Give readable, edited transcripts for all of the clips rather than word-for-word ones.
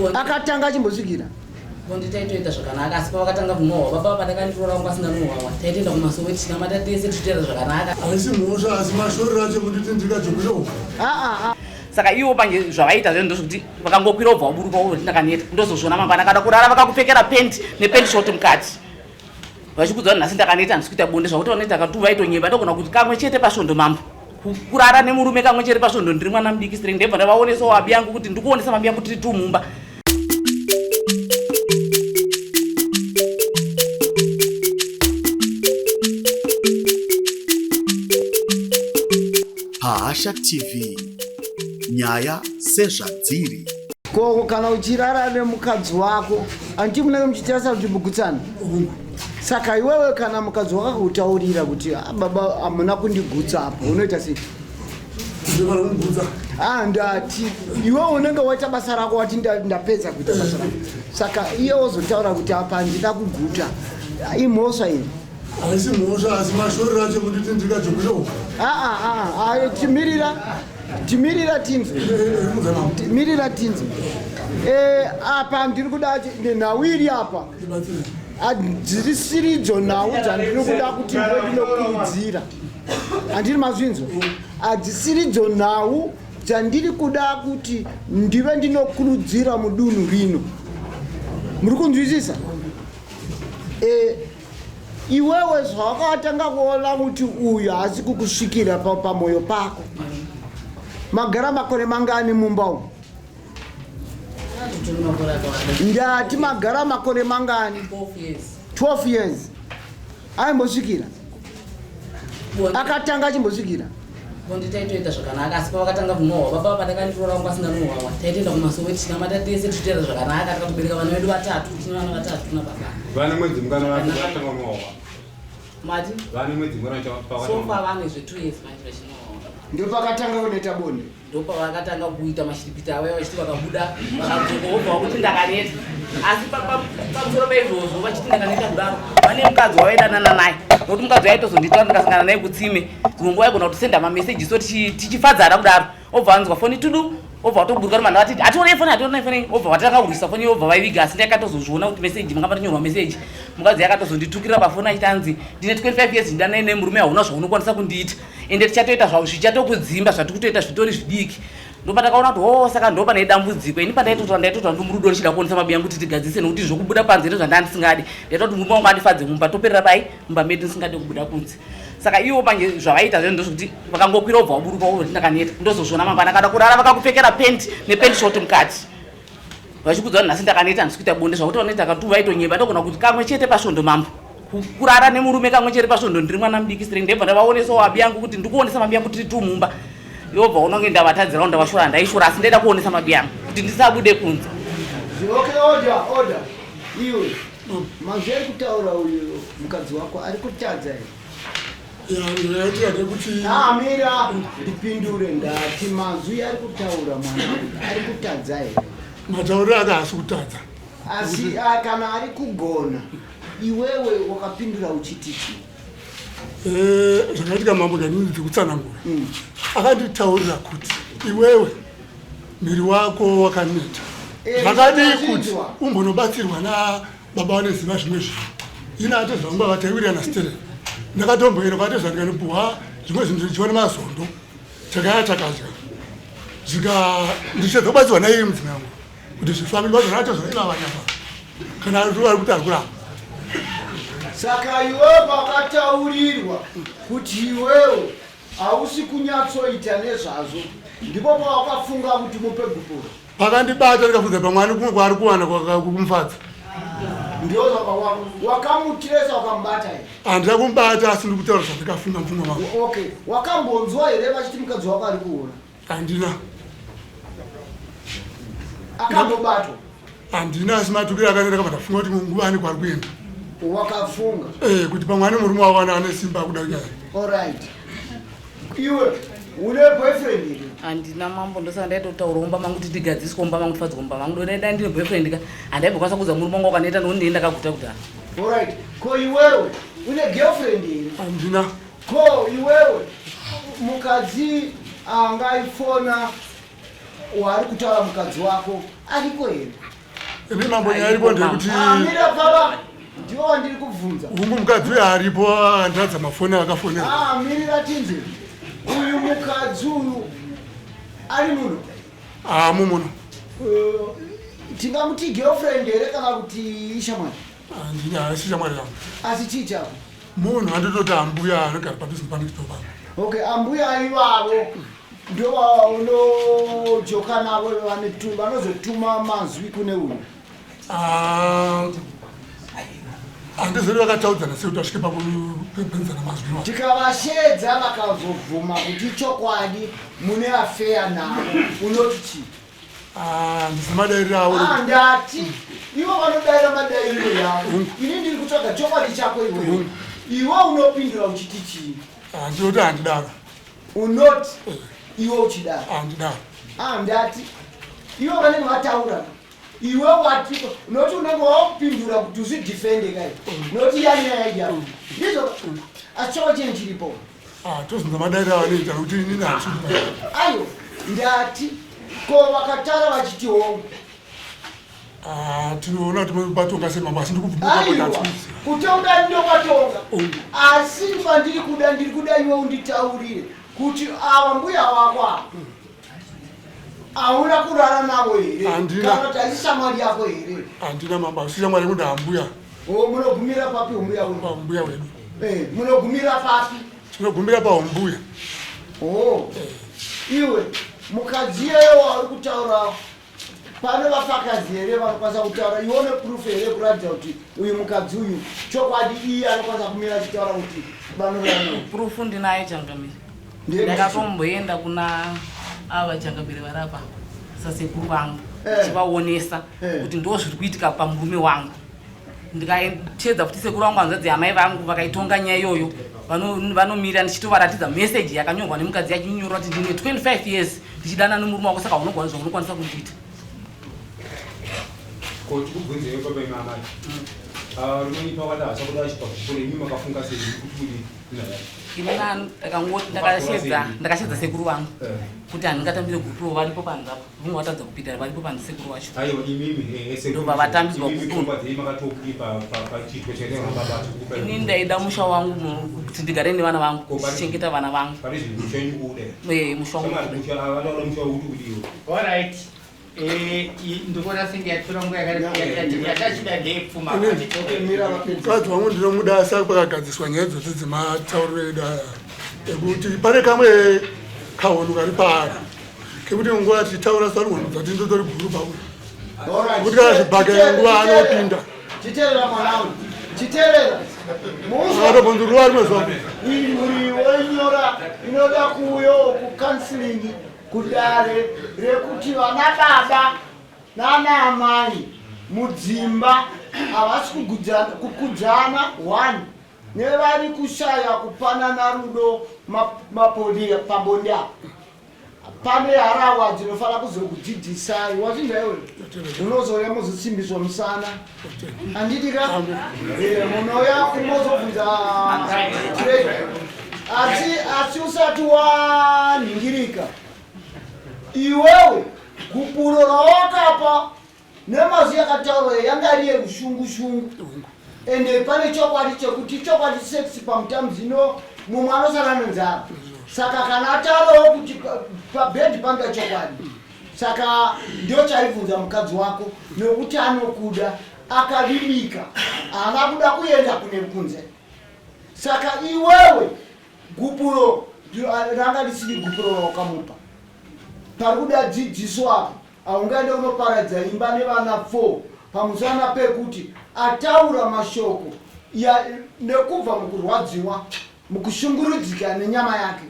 Akatanga achimbosvikira Bonde taitoita zvakanaka asi pavakatanga kunohwa baba pandakandiroora wangu asina nohwawa taitoenda kumasowe tichinamata tese tichitoita zvakanaka. Haisi mhosva asi mashorero acho kunditi ndikadzokera uko. Ah, ah, ah. Saka ivo panje zvavaita zve ndozvekuti vakangokwira ubva waburuka woti ndakaneta ndozozviona mangwana kada kurara vakakupfekera penti nepenti short mukati vachikudza kuti nhasi ndakaneta handisi kuita bonde zvakuti vanoita katu vaitonyeba ndogona kuti kamwe chete pasvondo mambo kurara nemurume kamwe chete pasvondo ndiri mwana mudiki sire ndebva ndavaonesawo abi yangu kuti ndikuonesa mabi yangu tiri tumumba. Pahasha TV nyaya sezvadziri. Koko kana uchirara nemukadzi wako anti munenge muchitarisa kuti mugutsana saka iwewe kana mukadzi wako akutaurira kuti ah, baba hamuna kundigutsa apo unoita sei? Ah, ndati iwe unenge waita basa rako wati ndapedza kuita basa rako saka iye wozotaura kuti apa handina kuguta imhosva iri haisi mhosva asi mashorero acho kunditi ndikadzokera uko ah, ah, timirira timirira tinzwe mirira tinzwe eh, apa ndiri kuda nhau iri apa hadzirisiridzo nhau dzandiri kuda kuti ndive ndinokurudzira handiri mazvinzwa hadzisiridzo nhau dzandiri kuda kuti ndive ndinokurudzira mudunhu rino muri kunzwisisa e, iwewe zvawakatanga kuona kuti uyu haasi kukusvikira pamwoyo pako magara makore mangani mumba umu ndati magara makore mangani 12 years aimbosvikira akatanga achimbosvikira bonde taitoita zvakanaka asi pavakatanga kunohwa baba pandakandiroora wangu asina nohwawa taitoenda kumasowe tichinamata tese tichitoita zvakanaka takatobereka vana vedu vatatu tine vana vatatu nababa vane mwedzi mungana vatanga kunohwa mati vane mwedzi mungana sofa vane zve two years manje vachinohwa ndopakatanga kunoita bonde Ndopavakatanga kuita mashiripiti avo vachiti vakabuda vakadzoka vobva vakuti ndakaneta asi pamusoro paizvozvo vachiti ndakaneta kudaro vane mukadzi wavaidanana naye nokuti mukadzi waitozonditaura ndikasangana naye kutsime dzimwe nguva aigona kutisenda mameseji so tichifadzana kudaro obva vanzwa foni tudu obva vatoburuka nomana vatiti hationei foni hationei foni obva vatanga kurwisa foni obva vaiviga asi ndakatozozviona kuti meseji manga matonyorwa meseji mukadzi yakatozonditukirira pafoni achiti anzi ndine 25 years ndidanai nemurume hauna zvaunokwanisa kundiita ende tichatoita zvavo zvichatokudzimba zvatiri kutoita zvitori zvidiki ndopatakaona kuti hoo saka ndo pane dambudziko ini pandaitotora ndaitotora ndumurudo ndichida kuonesa mabi yangu kuti tigadzise nekuti zvokubuda panze ndozvandanga ndisingadi ndaita kuti murume wangu andifadze mumba toperera pai mumba medu ndisingade kubuda kunze saka ivo manje zvavaita zve ndozvekuti vakangokwira ubva waburuka woti ndakaneta ndozozviona mangwana kada kurara vakakupfekera penti nepenti short mukati vachikudza kuti nhasi ndakaneta handisi kuita bonde zvakuti vanoita katu vaitonyeba ndogona kuti kamwe chete pasvondo mambo kurara nemurume kamwe chete pasvondo ndiri mwana mudiki sire ndebva ndavaonesawo abi yangu kuti ndikuonesa mabi yangu tiri tumumba yobva unonge ndavatadzirawo ndavashora ndaishora asi ndaida kuonesa mabi yangu kuti ndisabude kunze. Okay, order, order. Iwe, mazwi ari kutaura uyu mukadzi wako ari kutadza here? Ah, mira ndipindure ndati mazwi ari kutaura mwana ari kutadza here matauriro ake haasi kutadza asi ah, kana ari kugona iwewe wakapindura uchiti chii eh, zvakaitika mambo kanini ndikutsanangura akanditaurira kuti iwewe miri wako wakaneta eh, zvakadii kuti umbonobatsirwa na Baba vanoziva zvimwe zvinhu. Ini atezva vangu ava taiwirirana sterek. Ndakatomboenda kwatezva ndikanopuhwa zvimwe zvinhu zvidyiwa nemazondo. Takaya takadya. Zvika ndichedza kubatsirwa naiye mudzimai wangu kuti zvifambe bazvo atezva ivava nyama. Kana ari kuti ari kuramba. Saka iwewe pakataurirwa kuti iwewe hausi kunyatsoita nezvazvo ndipo pawakafunga kuti mupe gupuro. Pakandibata ndikafudza pamwe ane kumwe kwaari kuwana kumufadza. Ndiyo wakamutiresa wakamubata here? Handina kumubata asi ndiri kutaura zvandikafunga mupfungwa mangu. Okay, wakambonzwa here vachiti mukadzi wako ari kuhura? Handina. Akambobatwa? Handina asi matukiro akaenda ndakabva ndafunga kuti nguva ane kwaari kuenda. Wakafunga? Eh, kuti pamwe ane murume wavo ane simba akuda nyaya. All right. Iwe une boyfriend here? Handina mambo, ndosaka ndaitotaura mumba mangu kuti tigadziswe mumba mangu tifadzwe mumba mangu. Ndoda ndine boyfriend ka handaimbokwanisa kuudza murume wangu wakaneta nokuti ndiye ndakaguta kudhara. Alright. Ko iwewe une girlfriend here? Handina. Ko iwewe mukadzi angaifona waari kutaura mukadzi wako ariko here? Ini mambo nyaya iripo ndeyekuti Ah, mira pava ndiwo wandiri kubvunza. Hungu, mukadzi uyo aripo, andiratidza mafoni akafonera. Ah, mirira tinzi uyu mukadzi uyu ari muno? Amo muno. Tingamuti girlfriend here kana kuti ishamwari? Asi shamwari yangu. Asi chii chako? Munhu anditoti ambuya anogara padhuze panekito pangu. Okay, ambuya ivavo ndo vaunojoka navo, vanozotuma mazwi kune uyu? Ah, handizori vakataudzana sei kuti vasvike pakupedzana mazwi iwayo. Tikavashedza vakazobvuma kuti chokwadi mune affair navo, unoti chii? Ah, ndisi madairiro avo. Ah, ndati ivo vanodaira madairiro yavo, ini ndiri kutsvaga chokwadi chako iwewe. Iwe unopindura uchiti chii? Ah, ndinoti handidaro. Unoti iwe uchidaro? Handidaro. Ah, ndati ivo vanenge vataura, iwe wati unoti unenge wakupindura kuti uzvidhifende kai, noti yanyaya iya ndizvo, asi chokwadi chinhu chiripo. Ah, tozvinza madairiro avanoita nokuti inini handisi. Ayo, ndati ko vakatara vachiti hongu? Ah, tinoona kuti batonga semambo, asi ndikubvuma. Aiwa, kutonga ndokwatonga, asi pandiri kuda, ndiri kuda iwe unditaurire kuti ava mbuya wako ava hauna kurara navo here? Handina. Kana kuti haisi shamwari yako here? Handina mambo, asi shamwari yangu ndaambuya. O, munogumira papi umbuya uyu? Pambuya wedu. Eh, munogumira papi? Tinogumira paumbuya. O, iwe mukadzi iyeyo wauri kutaura, pane vafakazi here vanokwanisa kutaura? Iwe une proof here kuratidza kuti uyu mukadzi uyu chokwadi iye anokwanisa kumira achitaura kuti vanorara? Proof ndinayo, changamire. Ndakatomboenda kuna ava changamire vari apa sasekuru vangu, ndichivaonesa kuti ndo zviri kuitika pamurume wangu. Ndikachedza kuti sekuru vangu, hanzvadzi yamai vangu, vakaitonga nyaya iyoyo, vanomira ndichitovaratidza meseji yakanyorwa nemukadzi yachinyora kuti ndine 25 years ndichidana nemurume wako, saka unogona zvaunokwanisa kundiita. Ko tikubvunzei baba imamai, rumenyi pavati hachakuda chipa imi makafunga sei kuti kudi? Ini ndakangoti ndakashedza sekuru vangu kuti handingatambire gupuro, varipo panze apo, vamwe vatadza kupinda, varipo panze sekuru vacho. Aiwa, imimi. Ndobva vatambidzwa gupuro. Pfungwa makatokudi pachiitwa chairamba? Ini ndaida musha wangu, kuti ndigare nevana vangu, ndichichengeta vana vangu. Pane zvinhu musha wenyu kuuda? Eh, musha wangu kuda. Vataura musha wekuti udiwe. Alright. Ndikuona senge yatora nguva yatachida ndeyepfuma. Mukadzi wangu ndinomuda, asi pakagadziswa nyaya dzose dzematauriro edu aya ekuti pane kamwe kahonhu kari paari kekuti nguva tichitaura sarunhono dzati ndotori guru pauri kuti kana zvibhakera nguva anopinda. Chiteerera mwanangu, chiteerera. Akatobvunza ruva rimwe zuva. Uri wenyora inoda kuuyawo kucounseling kudare rekuti vana baba nana amai mudzimba havasi kukudzana one nevari kushaya kupanana rudo maponi pabonde apa. Pane harawa dzinofanira kuzokudzidzisai, wazvinzwa iwe? Unozouya muzosimbiswa musana, handiti ka? Munouya mozobvunza, asi usati wanhingirika iwewe, gupuro rawakapa nemazwi yakataurwa yanga iri yerushungushungu, ende pane chokwadi chekuti chokwadi sex pamutamuzino mumwe anosara nenzara, saka kana ataurawo kuti pabhedhi panoda chokwadi, saka ndio chaibvunza mukadzi wako nekuti anokuda, akavimbika, haana kuda kuenda kune kunze. Saka iwewe gupuro ranga risiri gupuro rawakamupa, pari kuda dzidziso apo. Haungaende unoparadza imba nevana 4 pamusana pekuti ataura mashoko nekubva mukurwadziwa, mukushungurudzika nenyama yake.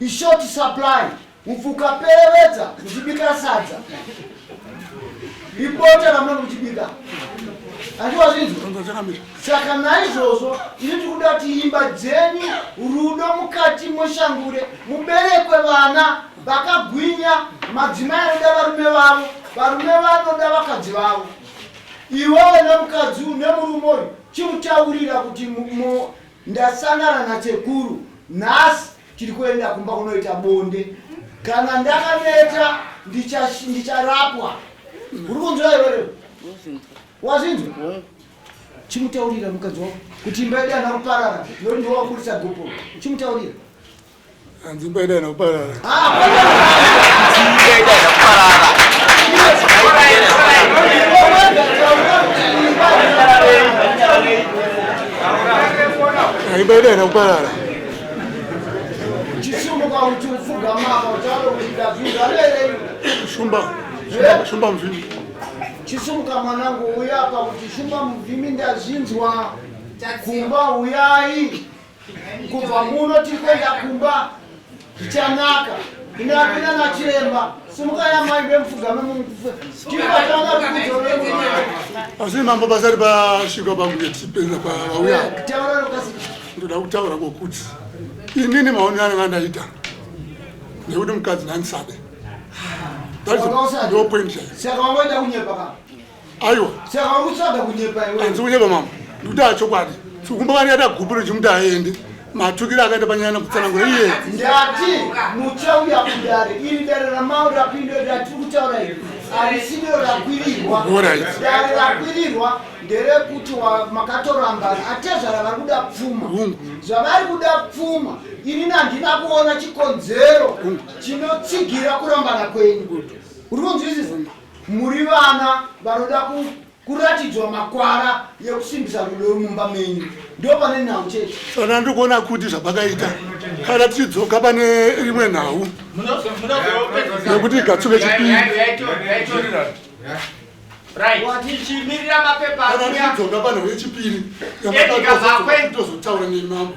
Ishort supply, upfu ukaperevedza muchibika sadza, ibota ramunenge muchibika, handiwazvinzwa? Saka naizvozvo ini tikuda kuti imba dzenyu, rudo mukati mushangure, muberekwe vana vakagwinya, madzimai anoda varume vavo, varume vanoda vakadzi vavo. Iwewe nemukadzi uyu nemurume uyu, chimutaurira kuti ndasangana nasekuru nhasi, tiri kuenda kumba kunoita bonde, kana ndakaneta ndicharapwa. Uri kunzwa iwewe? Wazvinzwa? Chimutaurira mukadzi wako kuti imba yedu haina kuparara nokuti ndiwe waburitsa gupuro. Chimutaurira. Hanzi imba yedu haina kuparara. Ah, Imba yedu haina kuparara. Imba yedu haina kuparara. Chisumuka kuti upfugama apa utaure kuti ndazvinzwa rere. Shumba, Shumba Muvhimi. Chisumuka mwanangu, uya apa kuti Shumba Muvhimi ndazvinzwa. Kumba uyai. Kubva muno tiri kuenda kumba zvichanaka. Inapinda nachiremba. Simukai amai vemupfugame tivatanga kudzore. Asi mambo pasati pasvika pakunge tipedza pavauya. Taura rokasika. Ndoda kutaura kwokuti inini maonero anenge andaita nekuti mukadzi ndandisade. Ndo point chaiyo. Saka wangoita kunyepa ka? Aiwa. Saka uri kutsvaga kunyepa iwe? Handisi kunyepa mambo. Ndikuti chokwadi. Kumba vanoita gupuro chimuti aende. Matukiro akaita panyaya nekutsanangura iye. Ndati muchauya kudare iri, dare ramau rapinda ratiri kutaura iri harisiro rakwirirwa. Alright. Dare rakwirirwa nderekuti makatorambana, atezvara vari kuda pfuma. Zvavari kuda pfuma, inini handina kuona chikonzero chinotsigira kurambana kwenyu. Uri kunzwisisa? Muri vana vanoda kuratidzwa makwara yekusimbisa rudo mumba menyu, ndo pane nhau chete. Saka ndiri kuona kuti zvapakaita kana tichidzoka pane rimwe nhau yekuti igatsuke chipiri. Right, tichimirira mapepa Kana akuya. tichidzoka panhau yechipiri Edgar Makwe. tozotaura nemambo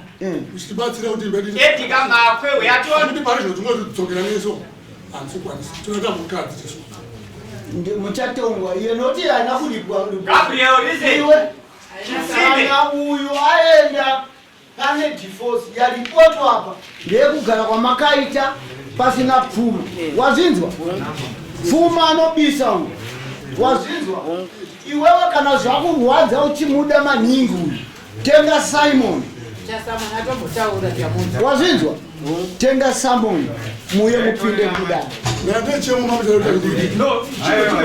uchitibatsira kuti imba Edgar Makwe uyatona. kuti pari zvino tingotidzokera neso handisi tinoita mukadzi tisu. Muchatongwa iye noti haina kuripwa. Gabriel Reason. Iwe Chisime. kana uyu aenda pane divorce yaripotwa apa ndeyekugara kwamakaita pasina pfuma. Wazvinzwa? Pfuma anobisa uyu. Wazvinzwa iwewe? Kana zvakurwadza uchimuda maningi uyu, tenga Simon. Wazvinzwa? Tenga Simon muye mupinde kudai. Ndatechemo mambo. No.